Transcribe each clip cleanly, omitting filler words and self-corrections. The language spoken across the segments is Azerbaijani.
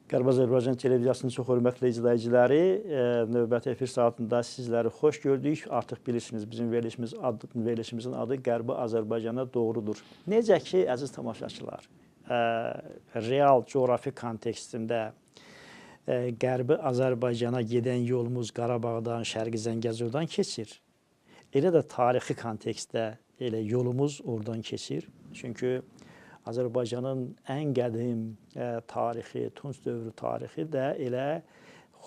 Qərbi Azərbaycan televiziyasının çox hörmətli izləyiciləri, növbəti efir saatında sizləri xoş gördük. Artıq bilirsiniz, bizim verilişimizin adı Qərbi Azərbaycana doğrudur. Necə ki, əziz tamaşaçılar, real coğrafi kontekstində Qərbi Azərbaycana gedən yolumuz Qarabağdan, Şərqi Zəngəzurdan keçir. Elə də tarixi kontekstdə elə yolumuz oradan keçir. Çünki Azərbaycanın ən qədim tarixi, Tunc dövrü tarixi də elə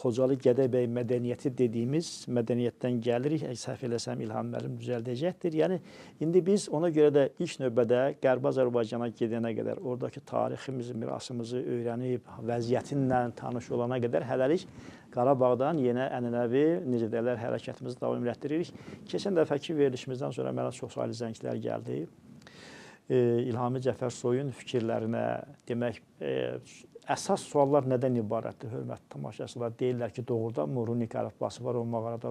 Xocalı Gədəbəy mədəniyyəti dediyimiz mədəniyyətdən gəlirik. Səhv eləsəm İlham müəllim düzəldəcəkdir. Yəni, indi biz ona görə də ilk növbədə Qərbi Azərbaycana gedənə qədər, oradakı tariximizi, mirasımızı öyrənib, vəziyyətinlə tanış olana qədər hələlik Qarabağdan yenə ənənəvi, necə deyərlər, hərəkətimizi davam elətdiririk. Keçən dəfəki verilişimizdən sonra mənə çox saylı zənglər gəldi. İlhami Cəfərsoyun fikirlərinə, demək, əsas suallar nədən ibarətdir, hörmətli tamaşaçılar? Deyirlər ki, doğrudan mı runik əlifbası var, o mağarada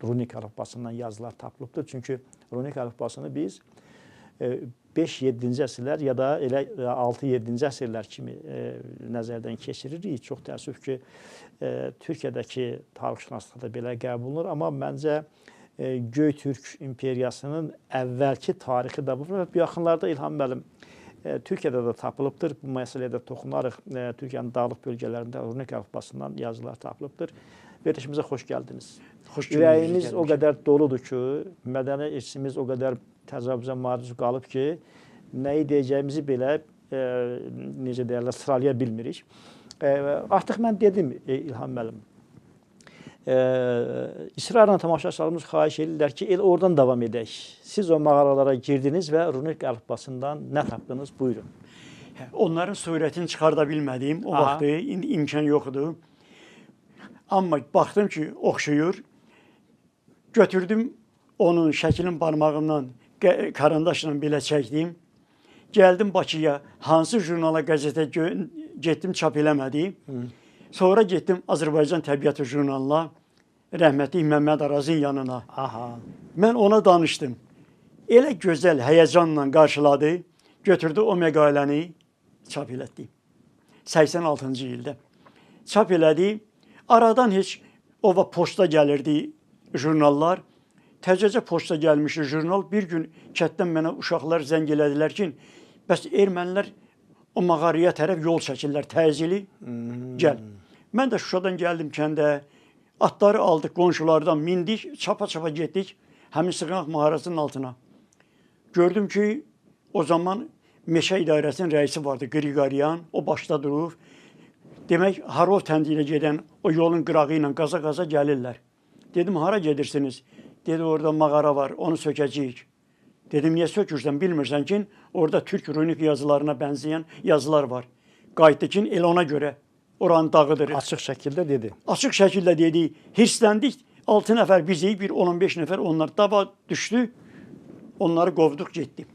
runik əlifbasından yazılar tapılıbdır. Çünki runik əlifbasını biz 5-7-ci əsrlər ya da elə 6-7-ci əsrlər kimi nəzərdən keçiririk. Çox təəssüf ki, Türkiyədəki tarixşünaslıqda belə qəbul olunur, amma məncə Göytürk imperiyasının əvvəlki tarixi də bu. Bu yaxınlarda İlham müəllim Türkiyədə də tapılıbdır. Bu məsələyə də toxunarıq. Türkiyənin dağlıq bölgələrində runik əlifbasından yazılar tapılıbdır. Verilişimizə xoş gəldiniz. Xoş Ürəyimiz o qədər doludur ki, mədəni irsimiz o qədər təcavüzə maruz qalıb ki, nəyi deyəcəyimizi belə necə deyərlər, sıralaya bilmirik. Artıq mən dedim İlham müəllim, İsrarla tamaşaçılarımız xahiş edirlər ki, elə oradan davam edək. Siz o mağaralara girdiniz və runik əlifbasından nə tapdınız? Buyurun. Onların surətini çıxarda bilmədiyim o vaxtı, indi imkan yoxdur. Amma baxdım ki, oxşuyur. Götürdüm onun şəklin barmağımdan, karandaşla belə çəkdim. Gəldim Bakıya, hansı jurnala, qəzetə getdim, çap eləmədi. Sonra getdim Azərbaycan Təbiəti jurnalına, rəhmətli Məmməd Arazın yanına. Aha. Mən ona danışdım. Elə gözəl həyəcanla qarşıladı, götürdü o məqaləni, çap elətdi. 86-cı ildə. Çap elədi. Aradan heç o vaxt poçta gəlirdi jurnallar. Təzəcə poçta gəlmişdi jurnal. Bir gün kətdən mənə uşaqlar zəng elədilər ki, bəs ermənilər o mağaraya tərəf yol çəkirlər, təcili, gəl. Mən də Şuşadan gəldim kəndə, atları aldıq qonşulardan, mindik, çapa-çapa getdik həmin Sığınaq mağarasının altına. Gördüm ki, o zaman Meşə İdarəsinin rəisi vardı, Qriqoryan, o başda durub. Demək, Harov təndi ilə gedən o yolun qırağı ilə qaza-qaza gəlirlər. Dedim, hara gedirsiniz? Dedi, orada mağara var, onu sökəcəyik. Dedim, niyə sökürsən, bilmirsən ki, orada türk runik yazılarına bənzəyən yazılar var. Qayıtdı ki, elə ona görə oranı dağıdırıq. Açıq şəkildə dedi. Açıq şəkildə dedi. Hirsləndik, 6 nəfər bizik, bir 15 nəfər onlar dava düşdü, onları qovduq, getdi.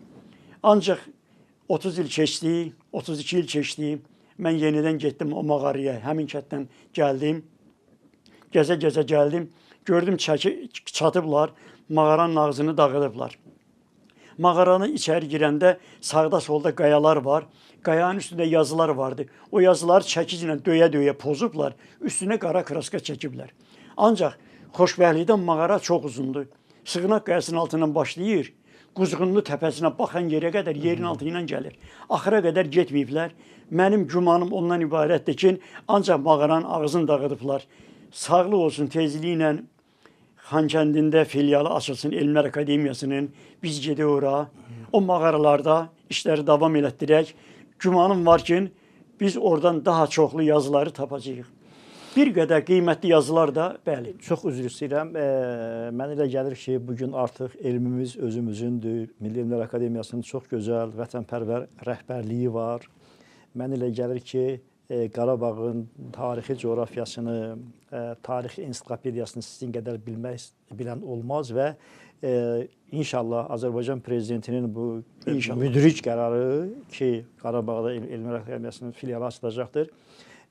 Ancaq 30 il keçdi, 32 il keçdi, mən yenidən getdim o mağaraya, həmin kətdən gəldim, gəzə-gəzə gəldim, gördüm çatıblar, mağaranın ağzını dağıdıblar. Mağaranın içəri girəndə sağda solda qayalar var. Qayanın üstündə yazılar vardı. O yazıları çəkiclə döyə-döyə pozublar, üstünə qara kraska çəkiblər. Ancaq xoşbəxtlikdən mağara çox uzundur. Sığınaq qayasının altından başlayır, Quzğunlu təpəsinə baxan yerə qədər yerin altı ilə gəlir. Axıra qədər getməyiblər. Mənim gümanım ondan ibarətdir ki, ancaq mağaranın ağzını dağıdıblar. Sağlıq olsun, tezliklə Xankəndində filialı açılsın Elmlər Akademiyasının, biz gedək ora, o mağaralarda işləri davam elətdirək. Gümanım var ki, biz oradan daha çoxlu yazıları tapacağıq. Bir qədər qiymətli yazılar da, bəli. Çox üzr istəyirəm. Mən elə gəlir ki, bugün artıq elmimiz özümüzündür. Milli Elmlər Akademiyasının çox gözəl, vətənpərvər rəhbərliyi var. Mən elə gəlir ki, Qarabağın tarixi coğrafiyasını, tarixi ensiklopediyasını sizin qədər bilən olmaz və inşallah Azərbaycan Prezidentinin bu müdrik qərarı ki, Qarabağda Elmlər Akademiyasının filialı açılacaqdır.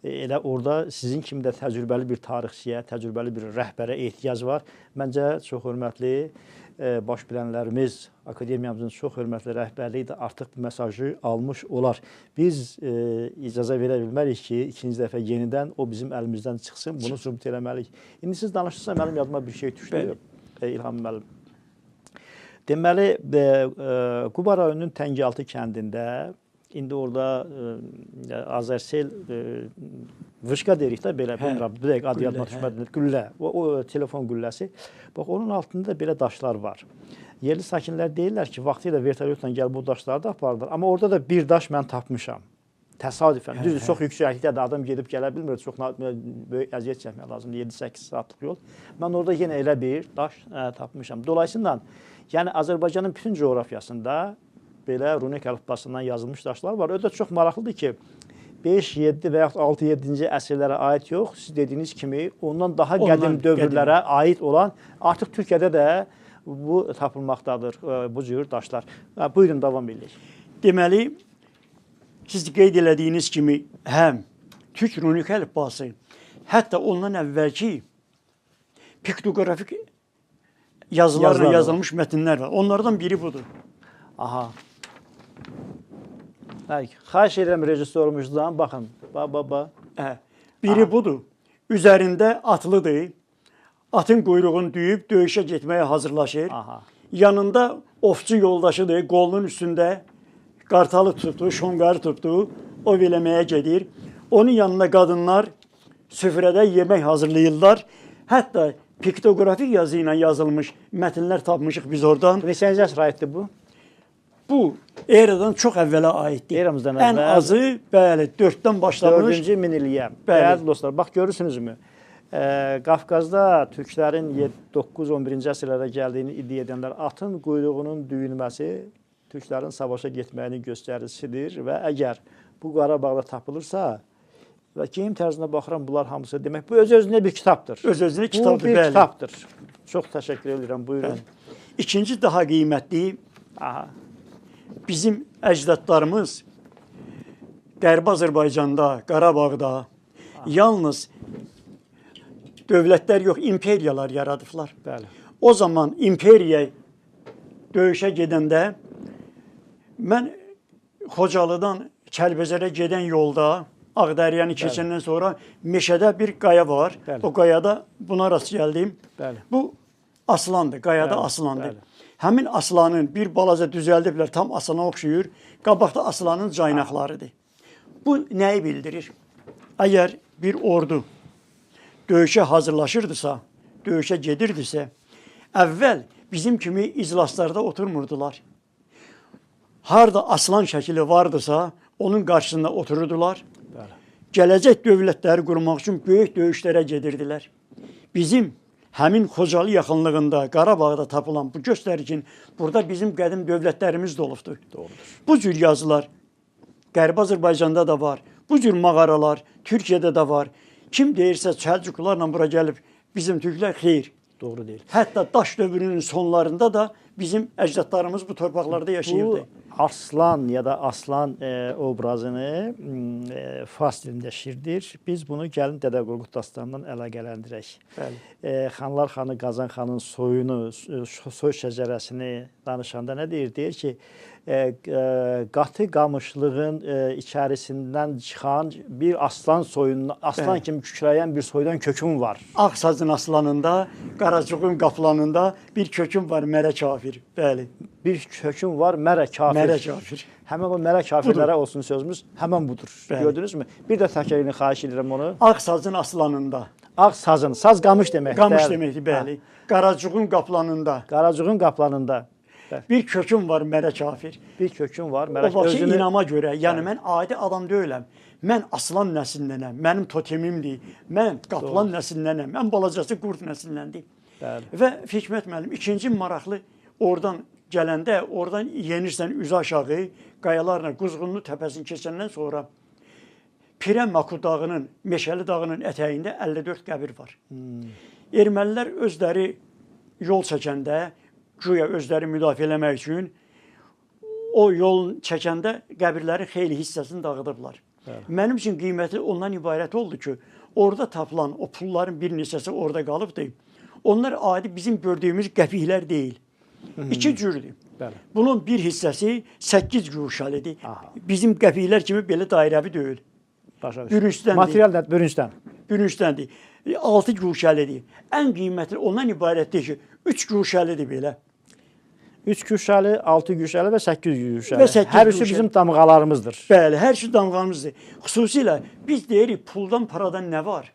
Elə orada sizin kimi də təcrübəli bir tarixçiyə, təcrübəli bir rəhbərə ehtiyac var. Məncə çox hörmətli Baş bilənlərimiz, akademiyamızın çox hörmətli rəhbərliyi də artıq bu mesajı almış olar. Biz icazə verə bilmərik ki, ikinci dəfə yenidən o bizim əlimizdən çıxsın, bunu sübut eləməliyik. İndi siz danışırsa mənim yadıma bir şey düşdü, İlham müəllim. Deməli, Quba rayonunun Təngialtı kəndində, indi orada Azərsel vışqa deyirik də belə, bilmirəm, bir dəqiqə adı yadıma düşmədi, güllə, o telefon gülləsi. Bax, onun altında belə daşlar var. Yerli sakinlər deyirlər ki, vaxtilə vertolyotla gəlib bu daşları da apardılar. Amma orada da bir daş mən tapmışam. Təsadüfən. Düzdür, çox yüksəklikdədir, adam gedib gələ bilmir, çox böyük əziyyət çəkmək lazımdır, 7-8 saatlıq yol. Mən orada yenə elə bir daş tapmışam. Dolayısıyla, yəni Azərbaycanın bütün coğrafiyasında belə runik əlifbasından yazılmış daşlar var. O da çox maraqlıdır ki, 5, 7 və yaxud 6, 7-ci əsrlərə aid yox, siz dediyiniz kimi ondan daha qədim dövrlərə aid olan, artıq Türkiyədə də bu tapılmaqdadır, bu cür daşlar. Buyurun, davam edək. Deməli, siz qeyd elədiyiniz kimi həm Türk runik əlifbası, hətta ondan əvvəlki piktoqrafik yazılarla yazılmış mətnlər var. Onlardan biri budur. Aha. Xahiş edirəm rejissorumuzdan, baxın. Ba, ba, ba. Biri budur. Üzərində atlıdır. Atın quyruğunu düyüb döyüşə getməyə hazırlaşır. Yanında ovçu yoldaşıdır. Qolunun üstündə qartalı tutdu, şonqarı tutdu. Ov eləməyə gedir. Onun yanında qadınlar süfrədə yemək hazırlayırlar. Hətta piktoqrafik yazı ilə yazılmış mətnlər tapmışıq biz oradan. Neçənci əsrə aiddir bu? Bu eradan çox əvvələ aiddir. Eramızdan əvvəl. Ən azı, bəli, 4-dən başlamış. 4-cü min illiyə. Dəyərli dostlar, bax görürsünüzmü? Qafqazda türklərin 9-11-ci əsrlərdə gəldiyini iddia edənlər atın quyruğunun düyülməsi türklərin savaşa getməyinin göstəricisidir və əgər bu Qarabağda tapılırsa və geyim tərzinə baxıram, bunlar hamısı demək, bu öz-özünə bir kitabdır. Öz-özünə kitabdır, bu bir bəli. Kitabdır. Çox təşəkkür edirəm, buyurun. Bəli. İkinci daha qiymətli, bizim əcdadlarımız Qərbi Azərbaycanda, Qarabağda yalnız dövlətlər yox, imperiyalar yaradıblar. Bəli. O zaman imperiya döyüşə gedəndə mən Xocalıdan Kəlbəcərə gedən yolda Ağdəryanı keçəndən sonra meşədə bir qaya var. Bəli. O qayada buna rast gəldim. Bəli. Bu aslandır, qayada bəli, aslandır. Bəli. Həmin aslanın bir balaca düzəldiblər, tam aslana oxşuyur. Qabaqda aslanın caynaqlarıdır. Bu nəyi bildirir? Əgər bir ordu döyüşə hazırlaşırdısa, döyüşə gedirdisə, əvvəl bizim kimi iclaslarda oturmurdular. Harda aslan şəkili vardısa, onun qarşısında otururdular. Bəli. Gələcək dövlətləri qurmaq üçün böyük döyüşlərə gedirdilər. Bizim həmin Xocalı yaxınlığında, Qarabağda tapılan bu göstərir ki, burada bizim qədim dövlətlərimiz də olubdur. Doğrudur. Bu cür yazılar Qərbi Azərbaycanda da var. Bu cür mağaralar Türkiyədə də var. Kim deyirsə Səlcuqlarla bura gəlib bizim türklər, xeyr. Doğru deyil. Hətta daş dövrünün sonlarında da bizim əcdadlarımız bu torpaqlarda yaşayırdı. Bu arslan ya da aslan obrazını fars dilində şirdir. Biz bunu gəlin Dədə Qorqud dastanından əlaqələndirək. Bəli. Xanlar xanı Qazan xanın soyunu, soy şəcərəsini danışanda nə deyir? Deyir ki, qatı qamışlığın içərisindən çıxan bir aslan soyundan, aslan Bəli. kimi kükrəyən bir soydan köküm var. Ağsazın aslanında, Qaracuğun qaplanında bir köküm var, mərə kafir. Bəli. Bir köküm var, mərə kafir. Mərə kafir. Həmin o mərə kafirlərə olsun sözümüz, həmin budur. Bəli. Gördünüzmü? Bir də təkrar edin, xahiş edirəm onu. Ağsazın aslanında. Ağ sazın, saz qamış deməkdir. Qamış deməkdir, bəli. Qaracuğun qaplanında. Qaracuğun qaplanında. Bir köküm var, mərə kafir. Bir köküm var, mərə O bakı özünü... inama görə, yəni mən adi adam deyiləm. Mən aslan nəslindənəm, mənim totemimdir. Mən qaplan nəslindənəm, mən balacası qurd nəslindəndir. Bəli. Və Hikmət müəllim, ikinci maraqlı oradan gələndə, oradan yenirsən üzü aşağı qayalarla Quzğunlu təpəsini keçəndən sonra Pirə Maku dağının, Meşəli dağının ətəyində 54 qəbir var. Ermənilər özləri yol çəkəndə, güya özləri müdafiə eləmək üçün o yol çəkəndə qəbirlərin xeyli hissəsini dağıdıblar. Bəli. Mənim üçün qiymətli ondan ibarət oldu ki, orada tapılan o pulların bir neçəsi orada qalıbdı. Onlar adi bizim gördüyümüz qəpiklər deyil. İki cürdür. Bəli. Bunun bir hissəsi 8 guşəlidir. Aha. Bizim qəpiklər kimi belə dairəvi deyil. Başa düşdüm. Bürüncdəndir. Material da bürüncdən. Bürüncdəndir. 6 guşəlidir. Ən qiymətli ondan ibarətdir ki, 3 guşəlidir belə. 3 guşəli, 6 guşəli və 8 guşəli. Və 8 Hər üçü guşəli. bizim damğalarımızdır. Bəli, hər şey damğamızdır. Xüsusilə biz deyirik puldan, paradan nə var?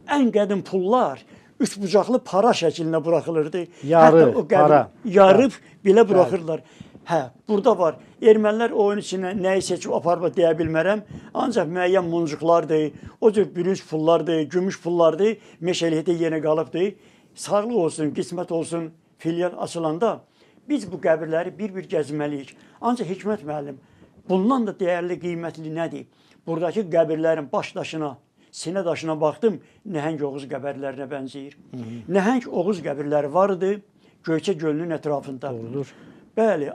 Ən qədim pullar üçbucaqlı para şəklinə buraxılırdı. Yarı, Hətta o qədim para. Yarıb belə buraxırdılar. Hə, burada var. Ermənilər oyun içinə nəyi seçib aparıb deyə bilmərəm. Ancaq müəyyən muncuqlardır, o cür bürünc pullardır, gümüş pullardır, meşəlikdə yenə qalıbdır. Sağlıq olsun, qismət olsun filial açılanda biz bu qəbirləri bir-bir gəzməliyik. Ancaq Hikmət müəllim, bundan da dəyərli, qiymətli nədir? Buradakı qəbirlərin baş daşına, sinə daşına baxdım, nəhəng Oğuz qəbirlərinə bənzəyir. Nəhəng Oğuz qəbirləri var idi Göyçə gölünün ətrafında. Doğrudur. Bəli,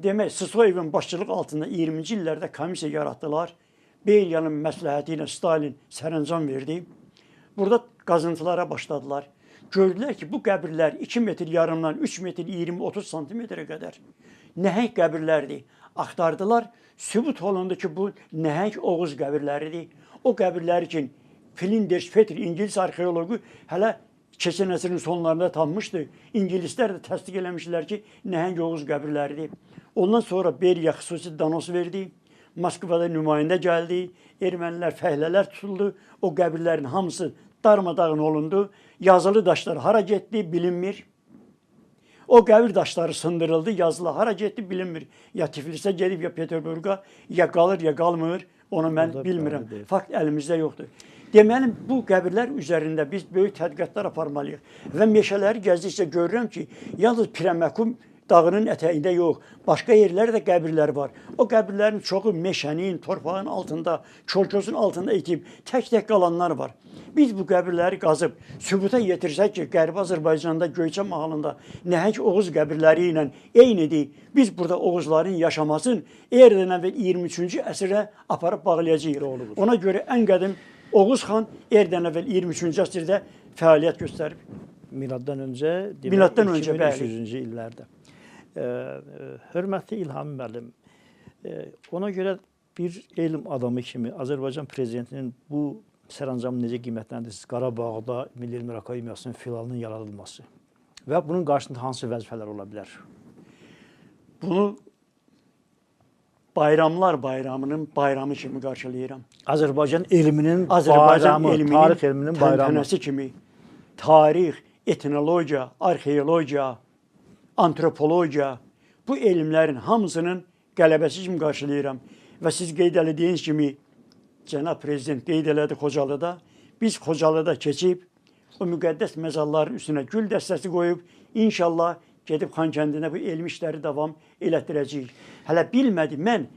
demək Sısoyevin başçılıq altında 20-ci illərdə komissiya yaratdılar. Beriyanın məsləhəti ilə Stalin sərəncam verdi. Burada qazıntılara başladılar. Gördülər ki, bu qəbirlər 2 metr yarımdan 3 metr 20-30 santimetrə qədər nəhəng qəbirlərdir. Axtardılar, sübut olundu ki, bu nəhəng Oğuz qəbirləridir. O qəbirləri ki, Flinders Petrie İngilis arxeoloqu hələ keçən əsrin sonlarında tapmışdı. İngilislər də təsdiq eləmişdilər ki, nəhəng Oğuz qəbirləridir. Ondan sonra Beriya xüsusi danos verdi. Moskvada nümayəndə gəldi. Ermənilər, fəhlələr tutuldu. O qəbirlərin hamısı darmadağın olundu. Yazılı daşlar hara getdi bilinmir. O qəbir daşları sındırıldı, yazılı hara getdi bilinmir. Ya Tiflisə gedib, ya Peterburqa, ya qalır, ya qalmır. Onu mən Orada bilmirəm. bəlli deyil. Fakt əlimizdə yoxdur. Deməli, bu qəbirlər üzərində biz böyük tədqiqatlar aparmalıyıq. Və meşələri gəzdikcə görürəm ki, yalnız Pirəməkum dağının ətəyində yox, başqa yerlərdə də qəbirlər var. O qəbirlərin çoxu meşənin, torpağın altında, kolkozun altında itib, tək-tək qalanlar var. Biz bu qəbirləri qazıb sübuta yetirsək ki, Qərbi Azərbaycanda, Göyçə mahalında nəhəng Oğuz qəbirləri ilə eynidir. Biz burada Oğuzların yaşamasını eradan əvvəl 23-cü əsrə aparıb bağlayacağıq. Doğrudur. Ona görə ən qədim Oğuz xan eradan əvvəl 23-cü əsrdə fəaliyyət göstərib. Miladdan öncə, demək, Miladdan öncə, bəli. 2300-cü illərdə. Hörmətli İlhami müəllim, ona görə bir elm adamı kimi Azərbaycan prezidentinin bu sərəncamını necə qiymətləndirirsiniz? Qarabağda Milli Elmlər Akademiyasının filialının yaradılması və bunun qarşısında hansı vəzifələr ola bilər? Bunu bayramlar bayramının bayramı kimi qarşılayıram. Azərbaycan elminin Azərbaycan bayramı, elminin tarix elminin bayramı. təntənəsi kimi tarix, etnologiya, arxeologiya, antropologiya bu elmlərin hamısının qələbəsi kimi qarşılayıram. Və siz qeyd elədiyiniz kimi cənab prezident qeyd elədi Xocalıda. Biz Xocalıda keçib o müqəddəs məzarların üstünə gül dəstəsi qoyub inşallah gedib Xankəndinə bu elmi işləri davam elətdirəcəyik. Hələ bilmədim mən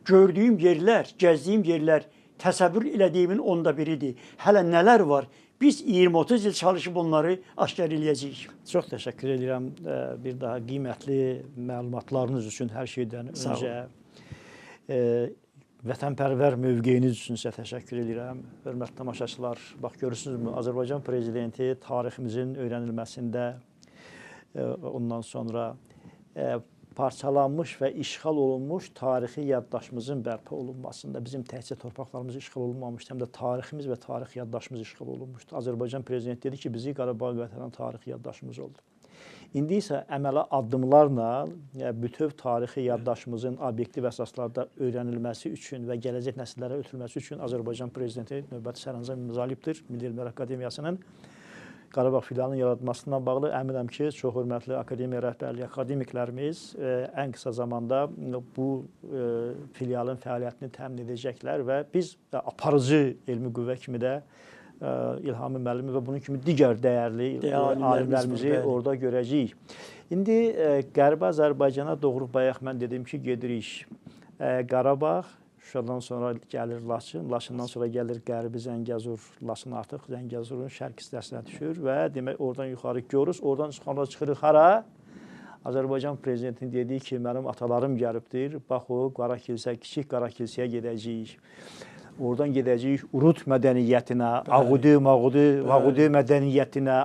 gördüyüm yerlər, gəzdiyim yerlər təsəvvür elədiyimin onda biridir. Hələ nələr var? Biz 20-30 il çalışıb onları aşkar eləyəcəyik. Çox təşəkkür edirəm bir daha qiymətli məlumatlarınız üçün hər şeydən öncə. Vətənpərvər mövqeyiniz üçün sizə təşəkkür edirəm. Hörmətli tamaşaçılar, bax görürsünüzmü, Azərbaycan prezidenti tariximizin öyrənilməsində ondan sonra parçalanmış və işğal olunmuş tarixi yaddaşımızın bərpa olunmasında bizim təkcə torpaqlarımız işğal olunmamışdı, həm də tariximiz və tarix yaddaşımız işğal olunmuşdu. Azərbaycan prezidenti dedi ki, bizi Qarabağ qaytaran tarixi yaddaşımız oldu. İndi isə əməli addımlarla bütöv tarixi yaddaşımızın obyektiv əsaslarda öyrənilməsi üçün və gələcək nəsillərə ötürülməsi üçün Azərbaycan prezidenti növbəti sərəncam imzalayıbdır. Milli Elmlər Akademiyasının Qarabağ filialının yaradılmasından bağlı əminəm ki, çox hörmətli akademiya rəhbərliyi, akademiklərimiz ən qısa zamanda bu filialın fəaliyyətini təmin edəcəklər və biz aparıcı elmi qüvvə kimi də İlhami müəllimi və bunun kimi digər dəyərli alimlərimizi orada görəcəyik. İndi Qərbi Azərbaycana doğru bayaq mən dedim ki, gedirik Qarabağ, Şuşadan sonra gəlir Laçın, Laçından sonra gəlir Qərbi Zəngəzur, Laçın artıq Zəngəzurun şərq hissəsinə düşür və demək oradan yuxarı görürüz, oradan sonra çıxırıq hara? Azərbaycan prezidentinin dediyi ki, mənim atalarım gəlibdir, bax o Qara Kilsə, kiçik Qara Kilsəyə gedəcəyik. Oradan gedəcəyik Urut mədəniyyətinə, Ağudi, Mağudi, Vağudi mədəniyyətinə,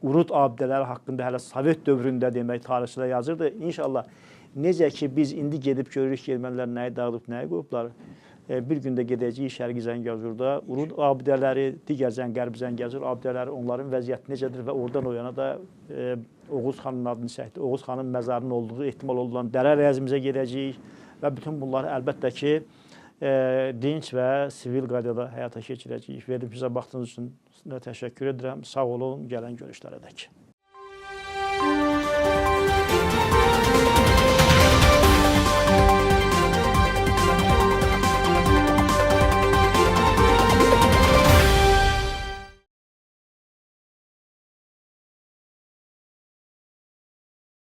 Urut abidələri haqqında hələ Sovet dövründə demək tarixçilər yazırdı. İnşallah necə ki biz indi gedib görürük ki, ermənilər nəyi dağıdıb, nəyi qoyublar. Bir gündə gedəcəyik Şərqi Zəngəzurda Urut abidələri, digər Qərbi Zəngəzur abidələri, onların vəziyyəti necədir və oradan o yana da Oğuz xanın adını çəkdi. Oğuz xanın məzarının olduğu ehtimal olunan dərə rəzimizə gedəcəyik və bütün bunları əlbəttə ki, dinc və sivil qaydada həyata keçirəcəyik. Verilmişə baxdığınız üçün təşəkkür edirəm. Sağ olun, gələn görüşlərə dək.